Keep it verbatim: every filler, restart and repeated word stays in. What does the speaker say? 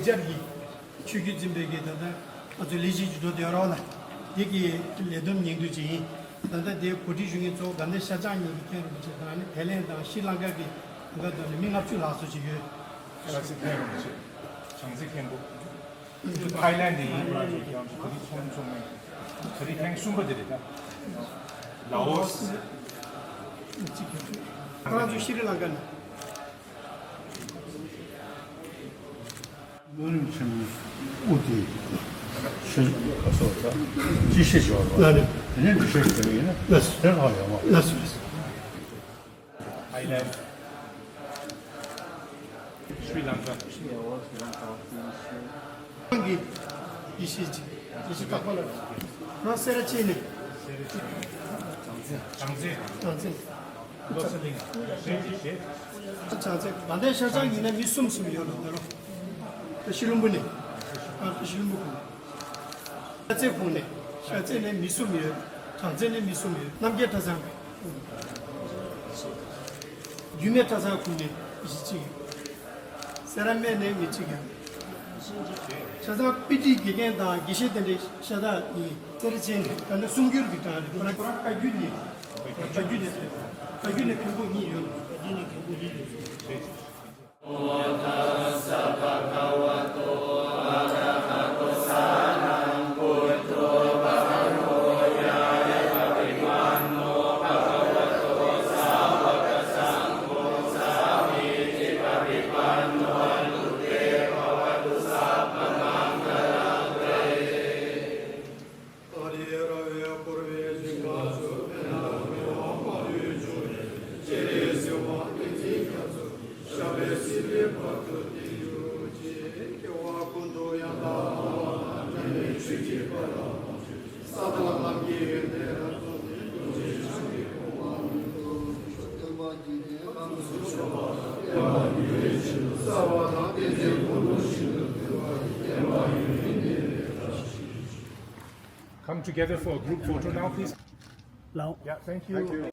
སྦྱར་གྱི་ཆོས་བརྒྱུད་འཛིན་པའི་གི་ད་ལྟ་ང་ཚོ་ལས་གཞི་ཅིག་འགྲོ་བསྡད་ཡོད་རེད་བ་ལ། དེ་གི་ལས་བསྡོམས་ཉིང་བསྡུས་ཅིག་ཡིན། ད་ལྟ་དེ་གོ་སྒྲིག་ཞུ་མཁན་གཙོ་བོ་དགའ་ལྡན་ཤར་བྱང་གཉིས་ཀྱི་མཁན་རིན་པོ་ཆེ་དང་ནི་ཐའི་ལེན་དང་ཤྲི་ལང་ཀ་གི་ད་ལྟ་ནི་མི་ལྔ་བཅུ་ལྷག་ཙམ་ཅིག་ཡོད། ཤར་སི་མཁན་རིན་པོ་ཆེ། བྱང་རྩེ་མཁན་པོ། ཐའི་ལེན་ནས་ཡིན། ཡང་ག་རེ་ཚོང་ཚོང་མེད། ག་རེ་ཐེངས་གསུམ་པ་དེ་རེད་ད། ལའོ་སི། ང་ཚོ་ཤྲི་ལང་ཀ་ནས། སྨོན་རིམ་ཆེན་མོའི་དབུ་དེ་ཆོས་སོགས་ཀྱི་སྤྱི་བཤད་ཞུ་བ་ལ་ལ་ནི་དེ་ནས་འདི་ཤོད་ཀྱི་ཡིན་ན་ལ་སི་དེ་ཧ་ཡོང་བ། ལ་སི་ལ་སི། ཐའི་ལེན། ཤྲི་ལང་ཀ། གང་གི་ཡེ་ཤེས་ཀྱི་ཡེ་ཤེས་དག་པ་ལ་ང་སེ་ར་ཅན་ནས། བྱང་རྩེ། བྱང་རྩེ། བློ་གསལ་གླིང་། བྱང་རྩེ། དགའ་ལྡན་ཤར་བྱང་ཡིན་ན་མི་གསུམ་གསུམ་ཡོད་ལ་ད་ལོ། བཀྲ་ཤིས་ལྷུན་པོ་ནས། ཨ་བཀྲ་ཤིས་ལྷུན་པོ་ཁུལ། ཤར་རྩེ་ཁུལ་ནས། ཤར་རྩེ་ནས་མི་གསུམ་ཡོད། བྱང་རྩེ་ནས་མི་གསུམ་ཡོད། རྣམ་རྒྱལ་གྲྭ་ཚང་། རྒྱུད་སྨད་གྲྭ་ཚང་ཁུལ་ནས་མི་གཅིག་ཡོད། སེ་ར་སྨད་ནས་མི་གཅིག་ཡོད། ཆ་ཚང་དཔེ་ཁྲིད་དགེ་རྒན་དང་དགེ་བཤེས་དེ་འདྲའི་ཤ་སྟག་ཡིན། སེ་ར་ཅན་ནས་ད་ནི་གསུང་སྒྱུར་གྱི་གྲངས་རེད། ཁོ་རང་ཁོ་རང་བཀའ་བརྒྱུད་ནས། བཀའ་བརྒྱུད་ནས། བཀའ་བརྒྱུད་ནས་མཁན་པོ་གཉིས་ཡོད། བཀའ་བརྒྱུད་ནས་མཁན་པོ་གཉིས་ཡོད། Come together for a group photo now, please. Hello. Yeah, thank you. Thank you.